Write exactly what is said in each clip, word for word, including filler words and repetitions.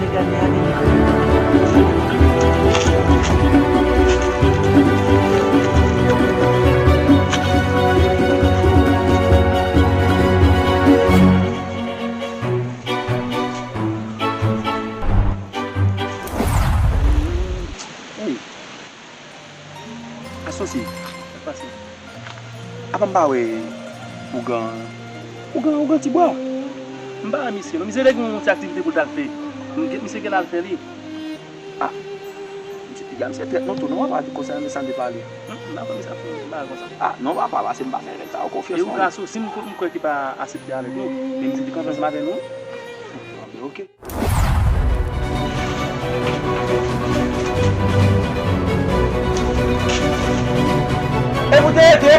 Hey, Asosi, sa k pase? Apa m pa wè ougan, ougan, ougan Tibwa? M pa wè misye non. Misye te gen yon ti aktivite pou l t al fè. M gen, misye gen l al fè li. Ah, misye piga, misye trèt non tou non, papa, konsa men sa m te pale. Hmm, m pa konn misye ap fè yon bagay konsa. Ah non papa, pase m pa fè nèg sa yo konfyans non. E ougan Asosi, m kwè ki pa asepte avèk nou. Men misye te konfyans m avè nou. Anben, oke. E pou te ede,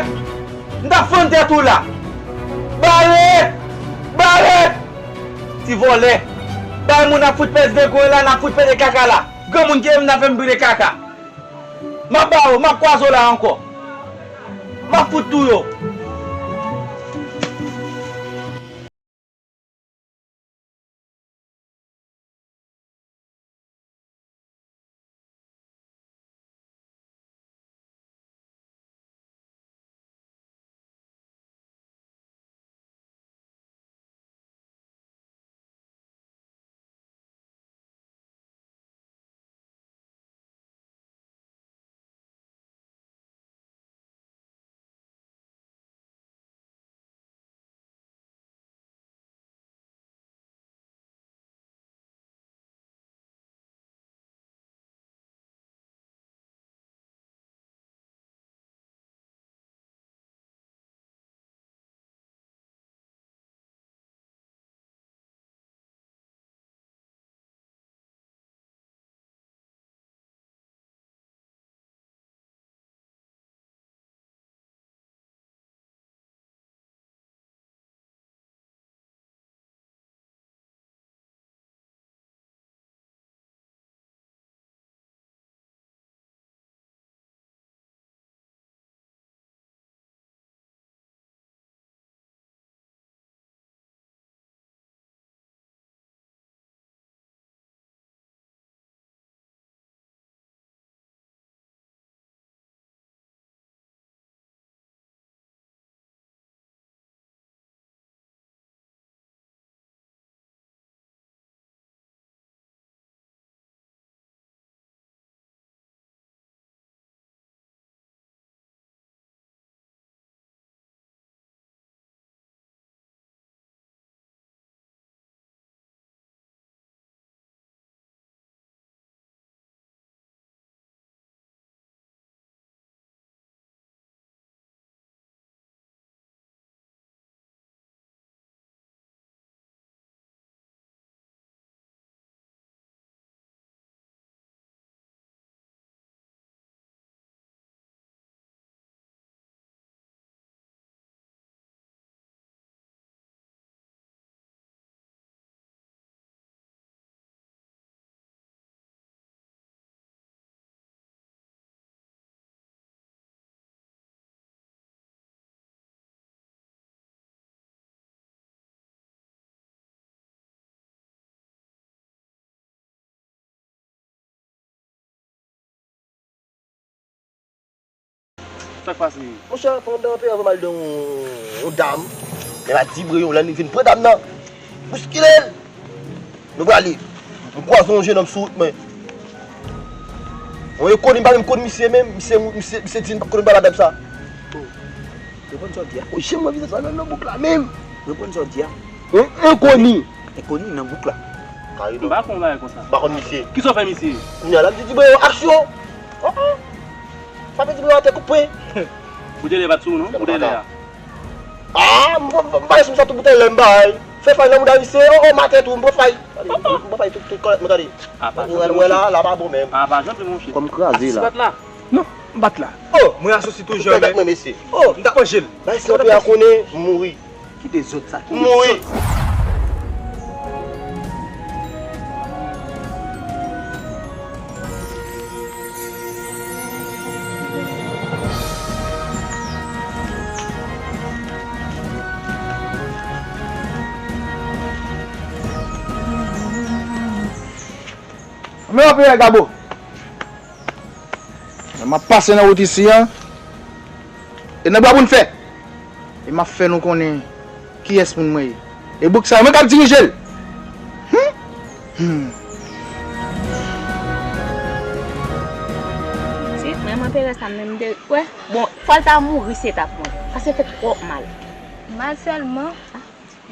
m t ap fann tèt ou la. Bare! Bare! Ti vòlè! Bay moun ap fout pèse degwen la, n ap fout pete kaka la. Granmoun ki ye m nan fè m brile kaka. M ap ba w, m ap kwaze w la ankò. M ap fout touye w. Sa k pase? Monchè, pandan anpè an, m al de yon, yon dam. Men m a dibre yon, lè li vin pran dam nan, bouskile l. Nou prale. M kwaze yon jenòm sou wout mwen. Yon enkoni, m pa menm konn misye menm. Misye, misye, misye di m pa konn pale a dam sa. Oh. Reponn sa w di a. Oh, jan m wè vizaj sa nan, nan bouk la menm. Reponn sa w di a. Yon enkoni. Enkoni nan bouk la. Kare non. M pa konn bagay konsa. M pa konn misye. Kisa w fè misye? Kounye a la, m di, di mwen, aksyon. Oh, oh. Sa vle di mwen atè koupe. Boutèy lè pa t sou ou non, boutèy lè a. Ah, m, m, m pa res m sa tout boutèy lè m bay. Fè fay nan mouda misye, oh, oh, m atè tou, m pran fay. Gade, m pran fay tout, tout kòlèt mwen, gade. Ou wè la, la pa bon menm. Ah, pa janm monchè. Kòm kraze la. Sa bat la? Non, m bat la. Oh! Mwen asosi tou janm. Mwen mesye. Oh! M t ap manje l. Bay si yon pè a konnen, m mouri. Ki dezòd sa? Ki dezòd? Yo, Pierre Gabo. M ap pase nan wout isi a. E nan bwa pou n fè. E m ap fè nou konnen kiyès moun mwen ye. E bouk sa, mwen k ap dirije l. Hmm. Hmm. Ti, menm anperè sa, menm de, wè. Bon, fò l ta mouri si se t ap mwen. Paske l fè twòp mal. Mal sèlman.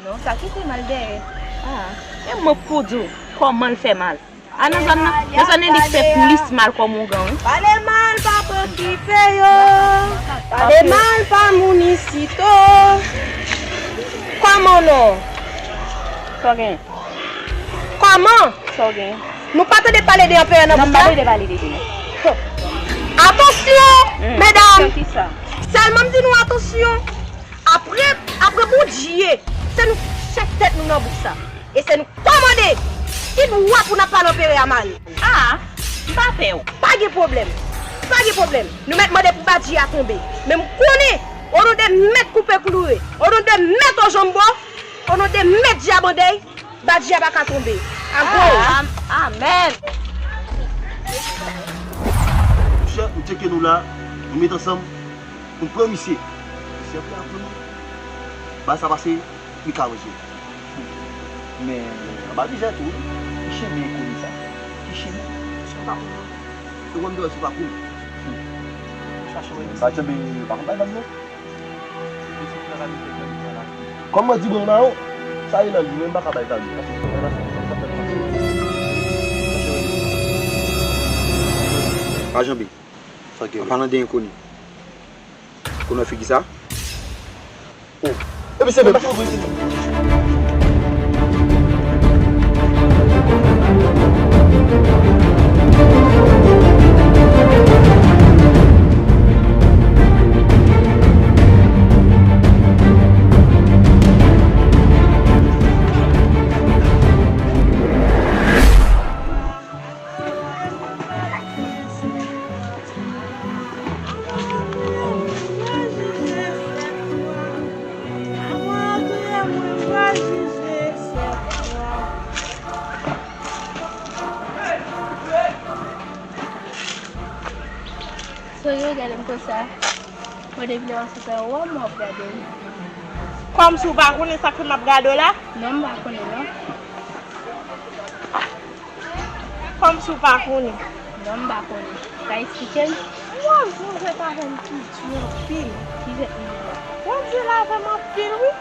Non, sa ki pi mal dèyè. Ah, e mwen pou di w kòman l fè mal. A nan zòn nan, nan zòn nan li fè plis mal kòm ougan, wi. Pale mal pa pran ki fè yo. Pale mal pa moun isit o. Kòman non? Sa w gen? Kòman? Sa w gen? Nou pa tande pale de anperè nan bouk la? Non, m pa tande pale de li, non. Atansyon, medam! Sèlman m di nou atansyon. Apre, apre Bondye, se nou chèf tèt nou nan bouk sa. E se nou kòmande. Ki dwa pou n ap pale anperè a mal? Ah, m pa pè w. Pa gen pwoblèm. Pa gen pwoblèm. Nou mèt mande pou Badji a tonbe. Men m konnen, o non de Mèt Koupe Kloure, o non de Mèt Ojanbo, o non de Mèt Djabandèy, Badji a pa ka tonbe. Ago! Ah, am-, amèn! Monchè, m tcheke nou la, nou met ansanm, nou pran misye. Misye ap la pou nou. Ba sa pase, li ka manje. Men, anba mizè tou, wi. Ki chimen enkoni sa? Ki chimen? Se pa pou nou. Se wè m te wè se pa pou nou. Chache wè. Ba janbe, pa konn bay vag non. Kòm mwen di bon mawon, sa ye nan li, men m pa ka bay vag. Pa janbe. An palan de enkoni. Kounè figi sa. Oh. Epi se menm. Sou yo gade m konsa. Mwen depi lè w sot anwo m w ap gade m. Kòmsi w pa konnen sa k fè m ap gade w la? Non, m pa konnen non. Kòmsi w pa konnen? Non, m pa konnen. Ka eksplike m? Wa, zonzèt avè m ki di anpil. Ki jèt m di la? Wa, di l avè m anpil, wi.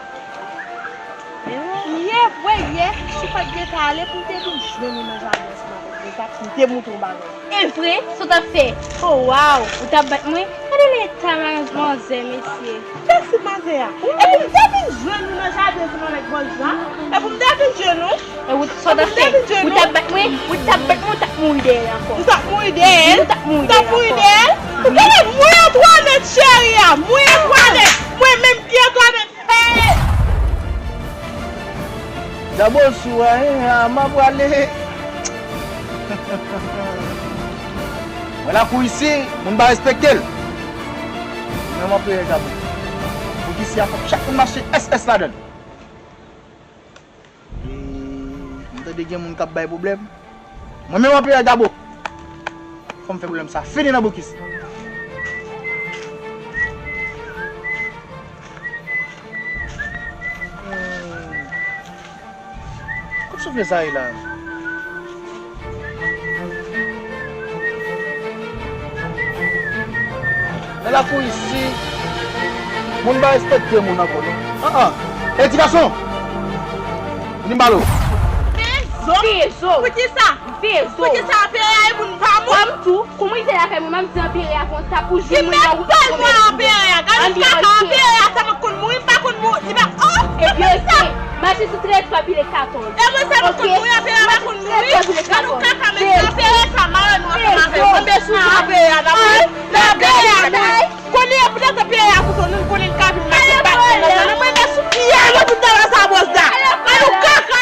Yè, vre yè, si w pa t gentan ale, pou m te vin jwenn ou nan jaden ansanm avèk Bozak, m te montre w bagay. E vre? Sa w t ap fè? Oh, waw! Ou t ap bat mwen? Gade leta manzè, mesye. Mèsi, manzè a. Epi m te vin jwenn ou nan jaden ansanm avèk Bòz Jan. Epi m te vin jwenn ou. E ou, sa w t ap fè? Ou t ap bat mwen? Ou t ap bat mwen, ou t ap mouri dèyè l ankò. Ou t ap mouri dèyè l? Ou t ap mouri dèyè l ankò. Ou t ap mouri dèyè l? Ou genlè mouri Antwanèt, cheri a. Mouri Antwanèt. Mwen menm ki Antwanèt. Hey! Double sou a, hein, a, m ap prale. Mwen lakou isi, moun pa respekte l. Mwen m ap peye gabo. Pou ki si a fòk chak moun mache S S ladan l. E, m tande gen moun k ap bay pwoblèm. Mwen menm anperè Gabo. Fò m fè pwoblèm sa fini nan boukis. Hmm. Kout soufle sa ye la? Nan lakou isi, moun pa respekte moun ankò non. An an. Ey ti gason! Vini m pale w. Veye zo. Veye zo. Poukisa? Veye zo. Poukisa anperè a e moun pa moun? Kòm tou, kou mwen rive lakay mwen, m ap di anperè a konsa pou jwenn mwen nan wout komès mwen. Anperè a, gade kaka anperè a, sa mwen konn mouri, m pa konn mouri. Li pa, oh, e vye sa. Mache sou trèz pa pile katòz. E mwen sèlman konn mouri, anperè pa konn mouri. Gad yon kaka, men anperè sa, malè nou ansanm avè l. Anperè a, nan mouri, nan anperè a, men kounye a, poutèt anperè a sou tò nou, konnen l ka vin mache bat nou nan zòn nan. Mwen, men sou pye a, mwen, pou m ta wè sa, bòs la. Gad yon kaka.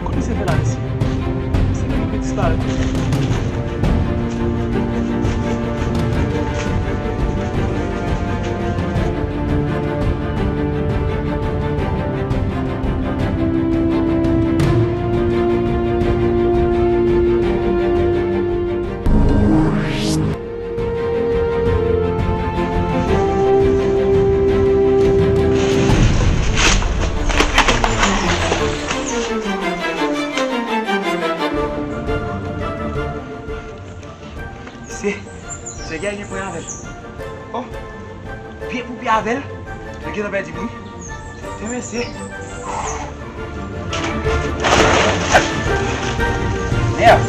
Kot misye fè la, mesye? Misye genlè disparèt. Nèg la gen pwen avè l. Oh, pye pou pye avè l. Li gentan pèdi m wi. Men mesye. Mèd.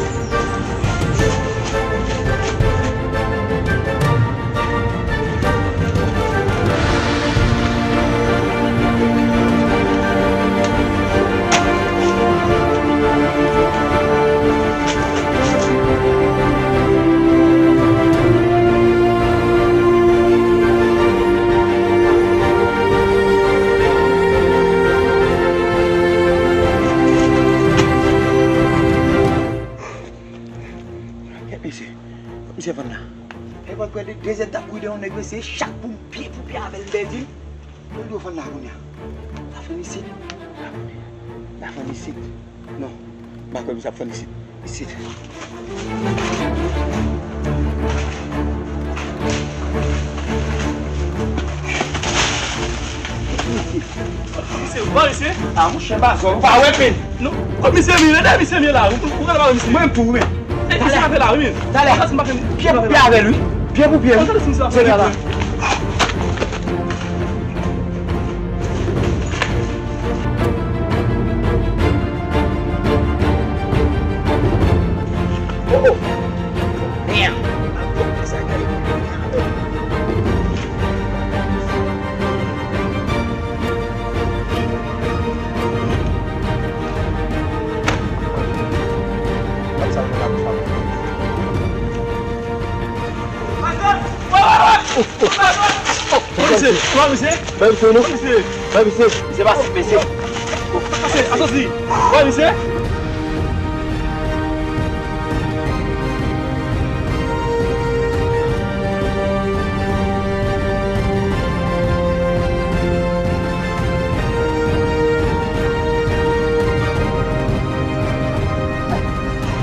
Kèt mesye. Kot misye vann la? E pa prè de de zèd m t ap kouri dèyè yon nèg mesye, chak pou m pye pou pye avè l m pèdi l. Mwen di w fann la kounye a. La fann isit. La fann isit. Non. M pa kwè misye ap fann isit. Isit. Misye, ou pa wè misye? Ah, monchè, m pa kwè w pa wè pen. Non. Kot misye vin, rete misye vin la. Ou, ou, ou pa wè misye. Mwen tou, men. E, misye ap la, wi, men. Talè. Pye pou pye avè l, wi. Pye pou pye, wi. Gade sa misye ap fè la. Oh, oh. Damn. Komisè, kòman misye? Bay misye, non. Komisè. Bay misye. Misye pa sip, mesye. Misye, asòsi. Bay misye.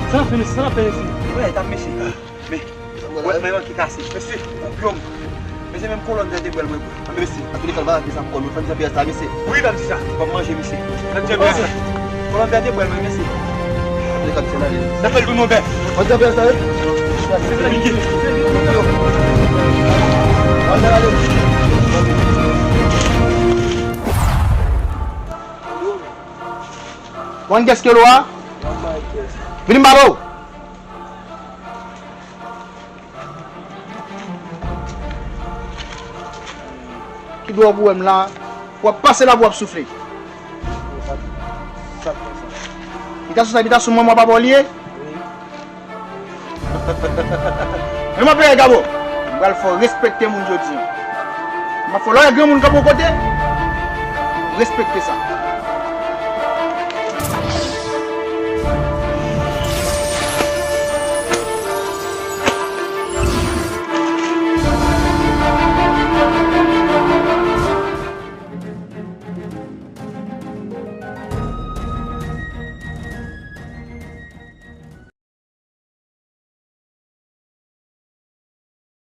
Sa n ap fè, mesye, sa n ap fè, mesye. Wè, tap mesye. Men, wè, men manke kase. Mesye, ou pyonm. Mesye, menm kolòn vètebral mwen bwè. Anben mesye, antouleka, nou pa rate sa pou kò nou. Fè n di anpil sa, mesye. Wi, pa di sa. Fò m manje, mesye. Fè n di anpil sa. Kolòn vètebral mwen, mesye. Antouleka, misye, n ale. N ap fè l pou nou, bè. Fè n di anpil sa, wi. Mesye, n ap kite. Ann ale. Bon, kèske lwa? Vini m pale w. Ki dwa w pou wè m la, w ap pase la pou w ap soufle. Li ta sou sa, li ta sou mwen, mwen pa ba w li ye? Men mwen peye Gabo. M pral fè w respekte moun jodi a. M ap fè w lè w wè granmoun kanpe yon kote, respekte sa.